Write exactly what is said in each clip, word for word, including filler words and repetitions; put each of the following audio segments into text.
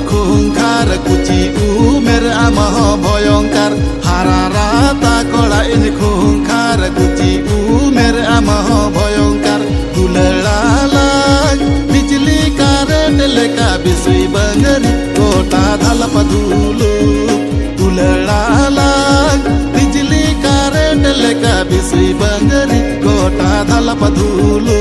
ᱠᱷᱩᱝᱠᱷᱟᱨ ᱠᱩᱪᱤ ᱩᱢᱮᱨ ᱟᱢ ᱦᱚᱸ ᱵᱷᱚᱭᱚᱝᱠᱟᱨ, ᱦᱟᱨᱟ ᱨᱟᱛᱟ ᱠᱚᱲᱟ ᱤᱧ ᱠᱷᱩᱝᱠᱷᱟᱨ ᱠᱩᱪᱤ ᱩᱢᱮᱨ ᱟᱢ ᱦᱚᱸ ᱵᱷᱚᱭᱚᱝᱠᱟᱨ, ᱫᱩᱞᱟᱹᱲᱟᱞᱟᱝ ᱵᱤᱡᱽᱞᱤ ᱠᱟᱨᱮᱱᱴ ᱞᱮᱠᱟ ᱵᱤᱥᱩᱭ ᱵᱟᱝᱜᱟᱨᱤ ᱜᱚᱴᱟ ᱫᱷᱟᱞᱯᱟ ᱫᱷᱩᱞᱩ᱾ ᱫᱩᱞᱟᱹᱲᱟᱞᱟᱝ ᱵᱤᱡᱽᱞᱤ ᱠᱟᱨᱮᱱᱴ ᱞᱮᱠᱟ ᱵᱤᱥᱩᱭ ᱵᱟᱝᱜᱟᱨᱤ ᱜᱚᱴᱟ ᱫᱷᱟᱞᱯᱟ ᱫᱷᱩᱞᱩ᱾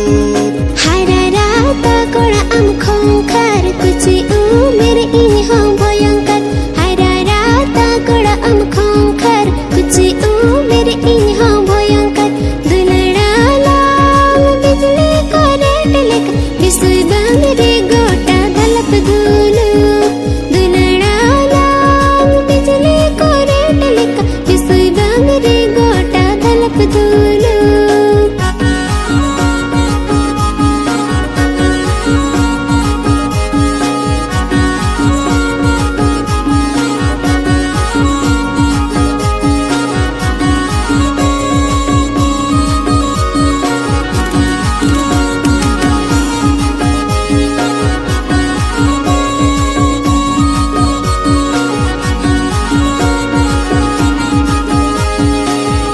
ᱦᱟᱨᱟ ᱨᱟᱛᱟ ᱠᱚᱲᱟ ᱟᱢ ᱠᱷᱚᱝᱠᱷᱟᱨ ᱠᱩᱪᱤ ᱩᱢᱮᱨ ᱤᱧ ᱦᱚᱸ ᱵᱷᱚᱭᱚᱝᱠᱟᱨ᱾ ᱦᱟᱨᱟ ᱨᱟᱛᱟ ᱠᱚᱲᱟ ᱟᱢ ᱠᱷᱚᱝᱠᱷᱟᱨ ᱠᱩᱪᱤ ᱩᱢᱮᱨ ᱤᱧ ᱦᱚᱸ ᱵᱷᱚᱭᱚᱝᱠᱟᱨ᱾ ᱫᱩᱞᱟᱹᱲᱟᱞᱟᱝ ᱵᱤᱡᱽᱞᱤ ᱠᱚᱨᱮᱱᱴ ᱞᱮᱠᱟ ᱵᱤᱥᱩᱭ ᱵᱟᱝᱜᱟᱨᱤ ᱜᱚᱴᱟ ᱫᱷᱟᱞᱯᱟ ᱫᱷᱩᱞᱩ᱾ ᱫᱩᱞᱟᱹᱲᱟᱞᱟᱝ ᱵᱤᱡᱽᱞᱤ ᱠᱚᱨᱮᱱᱴ ᱞᱮᱠᱟ ᱵᱤᱥᱩᱭ ᱵᱟᱝᱜᱟᱨᱤ ᱜᱚᱴᱟ ᱫᱷᱟᱞᱯᱟ ᱫᱷᱩᱞᱩ᱾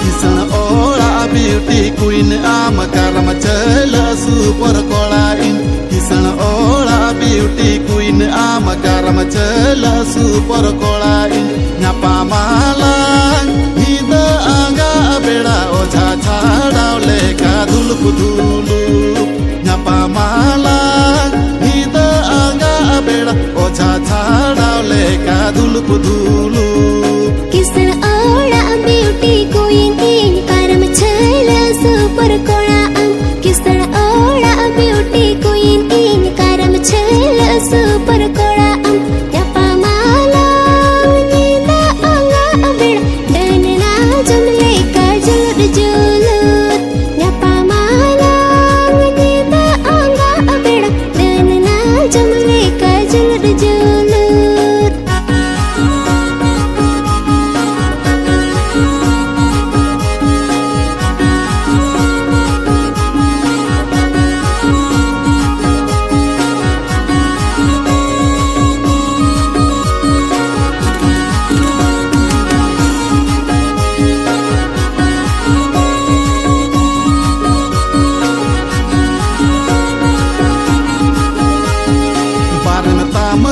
ᱠᱤᱥᱟᱹᱬ ᱚᱲᱟᱜ ᱵᱤᱭᱩᱴᱤ ᱠᱩᱭᱤᱱ ᱟᱢ ᱠᱟᱨᱟᱢ ᱪᱟᱹᱞ ᱥᱩᱯᱚᱨ ᱠᱚᱲᱟ ᱤᱧ᱾ ᱠᱤᱥᱟᱹᱬ ᱚᱲᱟᱜ ᱵᱤᱭᱩᱴᱤ ᱠᱩᱭᱤᱱ ᱟᱢ ᱠᱟᱨᱟᱢ ᱪᱟᱹᱞ ᱥᱩᱯᱚᱨ ᱠᱚᱲᱟ ᱤᱧ᱾ ᱧᱟᱯᱟᱢᱟᱞᱟᱝ ᱧᱤᱫᱟᱹ ᱟᱸᱜᱟ ᱵᱮᱲᱟ ᱚᱡᱷᱟ ᱪᱷᱟᱲᱟᱣ ᱞᱮᱠᱟ ᱫᱩᱞᱩᱯ ᱫᱩᱞᱩᱯ᱾ ᱧᱟᱯᱟᱢᱟᱞᱟᱝ ᱧᱤᱫᱟᱹ ᱟᱸᱜᱟ ᱵᱮᱲᱟ ᱚᱡᱷᱟ ᱪᱷᱟᱲᱟᱣ ᱞᱮᱠᱟ ᱫᱩᱞᱩᱯ ᱫᱩᱞᱩᱯ᱾ ᱠᱤᱥᱟᱹᱬ ᱚᱲᱟᱜ ᱵᱤᱭᱩᱴᱤ ᱠᱩᱭᱤᱱ ᱤᱧ ᱠᱟᱨᱟᱢ ᱪᱷᱟᱹᱞ ᱥᱩᱯᱚᱨ ᱠᱚᱲᱟ ᱟᱢ᱾ ᱠᱤᱥᱟᱹᱬ ᱚᱲᱟᱜ ᱵᱤᱭᱩᱴᱤ ᱠᱩᱭᱤᱱ ᱤᱧ ᱠᱟᱨᱟᱢ ᱪᱷᱟᱹᱞ ᱥᱩᱯᱚᱨ ᱠᱚᱲᱟ ᱟᱢ᱾ ᱧᱟᱯᱟᱢᱟᱞᱟᱝ ᱧᱤᱫᱟᱹ ᱟᱸᱜᱟ ᱵᱮᱲᱟ ᱰᱟᱹᱱ ᱱᱟᱡᱚᱢ ᱞᱮᱠᱟ ᱡᱩᱞᱩᱫ ᱡᱩᱞᱩᱫ᱾ ᱧᱟᱯᱟᱢᱟᱞᱟᱝ ᱧᱤᱫᱟᱹ ᱟᱸᱜᱟ ᱵᱮᱲᱟ ᱰᱟᱹᱱ ᱱᱟᱡᱚᱢ ᱞᱮᱠᱟ ᱡᱩᱞᱩᱫ ᱡᱩᱞᱩᱫ᱾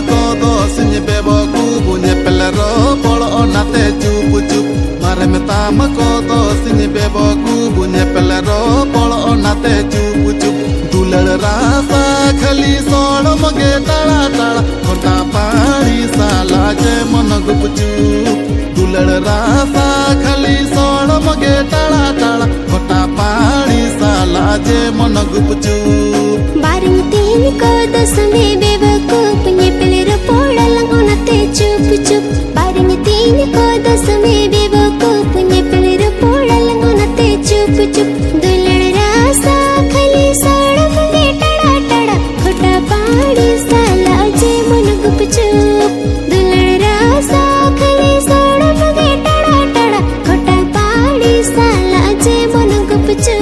ᱠᱚᱫᱚ ᱥᱤᱧ ᱵᱮᱵᱚᱠᱩ ᱵᱩ ᱧᱮᱯᱮᱞ ᱨᱚᱯᱚᱲ ᱚᱱᱟᱛᱮ ᱪᱩᱯ ᱪᱩᱯ᱾ ᱢᱟᱨᱮ ᱢᱮᱛᱟᱢ ᱠᱚᱫᱚ ᱥᱤᱧ ᱵᱮᱵᱚᱠᱩ ᱵᱩ ᱧᱮᱯᱮᱞ ᱨᱚᱯᱚᱲ ᱚᱱᱟᱛᱮ ᱪᱩᱯ ᱪᱩᱯ᱾ ᱫᱩᱞᱟᱹᱲ ᱨᱟᱥᱟ ᱠᱷᱟᱹᱞᱤ ᱥᱚᱲᱚᱢ ᱜᱮ ᱴᱟᱲᱟ ᱴᱟᱲᱟ, ᱠᱷᱚᱴᱟ ᱯᱟᱲᱤ ᱥᱟᱞᱟ ᱡᱮᱢᱚᱱ ᱜᱩᱯᱪᱩᱯ᱾ ᱫᱩᱞᱟᱹᱲ ᱨᱟᱥᱟ ᱠᱷᱟᱹᱞᱤ ᱥᱚᱲᱚᱢ ᱜᱮ ᱴᱟᱲᱟ ᱴᱟᱲᱟ, ᱠᱷᱚᱴᱟ ᱯᱟᱲᱤ ᱥᱟᱞᱟ ᱡᱮᱢᱚᱱ ᱜᱩᱯᱪᱩᱯ᱾ ᱵᱟᱨᱤᱧ ᱛᱤᱧ ᱠᱚ ᱫᱚᱥ ᱢᱮ ᱵᱮᱵᱚᱠᱩᱯ, ᱧᱮᱯᱮᱞ ᱨᱚᱯᱚᱲ ᱟᱞᱟᱝ ᱚᱱᱟᱛᱮ ᱪᱩᱯ ᱪᱩᱯ᱾ ᱵᱟᱨᱤᱧ ᱛᱤᱧ ᱠᱚ ᱫᱚᱥ ᱢᱮ ᱵᱮᱵᱚᱠᱩᱯ, ᱧᱮᱯᱮᱞ ᱨᱚᱯᱚᱲ ᱟᱞᱟᱝ ᱚᱱᱟᱛᱮ ᱪᱩᱯ ᱪᱩᱯ᱾ ᱫᱩᱞᱟᱹᱲ ᱨᱟᱥᱟ ᱠᱷᱟᱹᱞᱤ ᱥᱚᱲᱚᱢ ᱜᱮ ᱴᱟᱲᱟ ᱴᱟᱲᱟ, ᱠᱷᱚᱴᱟ ᱯᱟᱲᱤ ᱥᱟᱞᱟ ᱡᱮᱢᱚᱱ ᱜᱩᱯᱪᱩᱯ᱾ ᱫᱩᱞᱟᱹᱲ ᱨᱟᱥᱟ ᱠᱷᱟᱹᱞᱤ ᱥᱚᱲᱚᱢ ᱜᱮ ᱴᱟᱲᱟ ᱴᱟᱲᱟ, ᱠᱷᱚᱴᱟ ᱯᱟᱲᱤ ᱥᱟᱞᱟ ᱡᱮᱢᱚᱱ ᱜᱩᱯᱪᱩᱯ᱾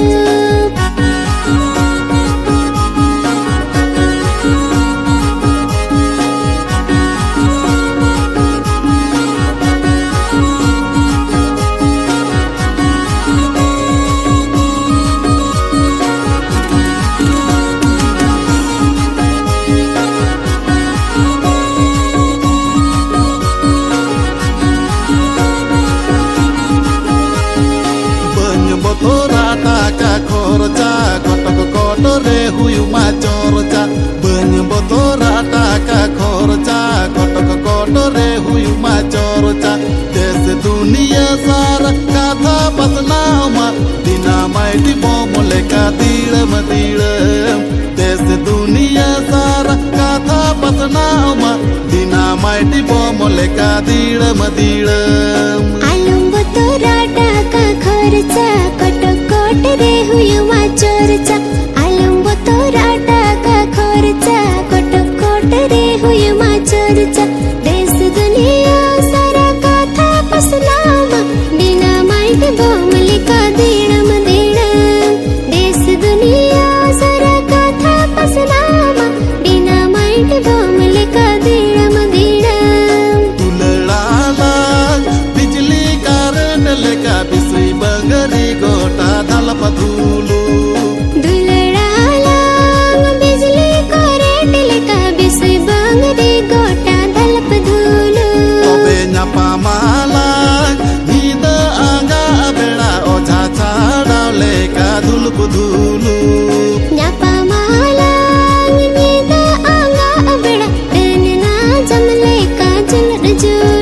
ᱵᱟᱹᱧ ᱵᱚᱛᱚᱨᱟ ᱴᱟᱠᱟ ᱠᱷᱚᱨᱪᱟ, ᱠᱚᱴᱚᱠ ᱠᱚᱴ ᱨᱮ ᱦᱩᱭᱩᱜ ᱢᱟ ᱪᱚᱨᱪᱟ᱾ ᱵᱟᱹᱧ ᱵᱚᱛᱚᱨᱟ ᱴᱟᱠᱟ ᱠᱷᱚᱨᱪᱟ, ᱠᱚᱴᱚᱠ ᱠᱚᱴ ᱨᱮ ᱦᱩᱭᱩᱜ ᱢᱟ ᱪᱚᱨᱪᱟ᱾ ᱫᱮᱥ ᱫᱩᱱᱤᱭᱟᱹ ᱥᱟᱨᱟ ᱠᱟᱛᱷᱟ ᱯᱟᱥᱱᱟᱣ ᱢᱟ, ᱰᱤᱱᱟᱢᱟᱭᱤᱴ ᱵᱚᱢ ᱞᱮᱠᱟ ᱫᱤᱲᱟᱹᱢ ᱫᱤᱲᱟᱹᱢ᱾ ᱫᱮᱥ ᱫᱩᱱᱤᱭᱟᱹ ᱥᱟᱨᱟ ᱠᱟᱛᱷᱟ ᱯᱟᱥᱱᱟᱣ ᱢᱟ, ᱰᱤᱱᱟᱢᱟᱭᱤᱴ ᱵᱚᱢ ᱞᱮᱠᱟ ᱫᱤᱲᱟᱹᱢ ᱫᱤᱲᱟᱹᱢ᱾ ᱟᱞᱚᱢ ᱵᱚᱛᱚᱨᱟ ᱴᱟᱠᱟ ᱠᱷᱚᱨᱪᱟ, ᱠᱚᱴᱚᱠ ᱠᱚᱴ ᱨᱮ ᱦᱩᱭᱩᱜ ᱢᱟ ᱪᱚᱨᱪᱟ᱾ ᱟᱞᱚᱢ ᱵᱚᱛᱚᱨᱟ ᱴᱟᱠᱟ ᱠᱷᱚᱨᱪᱟ, ᱠᱚᱴᱚᱠ ᱠᱚᱴ ᱨᱮ ᱦᱩᱭᱩᱜ ᱢᱟ ᱪᱚᱨᱪᱟ᱾ ᱫᱮᱥ ᱫᱩᱱᱤᱭᱟᱹ ᱥᱟᱨᱟ ᱠᱟᱛᱷᱟ ᱯᱟᱥᱱᱟᱣ ᱢᱟ, ᱰᱤᱱᱟᱢᱟᱭᱤᱴ ᱵᱚᱢ ᱞᱮᱠᱟ ᱫᱤᱲᱟᱹᱢ ᱫᱤᱲᱟᱹᱢ᱾ ᱫᱮᱥ ᱫᱩᱱᱤᱭᱟᱹ ᱥᱟᱨᱟ ᱠᱟᱛᱷᱟ ᱯᱟᱥᱱᱟᱣ ᱢᱟ, ᱰᱤᱱᱟᱢᱟᱭᱤᱴ ᱵᱚᱢ ᱞᱮᱠᱟ ᱫᱤᱲᱟᱹᱢ ᱫᱤᱲᱟᱹᱢ᱾ ᱫᱩᱞᱟᱹᱲᱟᱞᱟᱝ ᱵᱤᱡᱽᱞᱤ ᱠᱟᱨᱮᱱᱴ ᱞᱮᱠᱟ, ᱵᱤᱥᱩᱭ ᱵᱟᱝᱜᱟᱨᱤ ᱜᱚᱴᱟ ᱫᱷᱟᱞᱯᱟ ᱫᱷᱩᱞᱩ᱾ ᱫᱩᱞᱟᱹᱲᱟᱞᱟᱝ ᱵᱤᱡᱽᱞᱤ ᱠᱟᱨᱮᱱᱴ ᱞᱮᱠᱟ, ᱵᱤᱥᱩᱭ ᱵᱟᱝᱜᱟᱨᱤ ᱡᱩ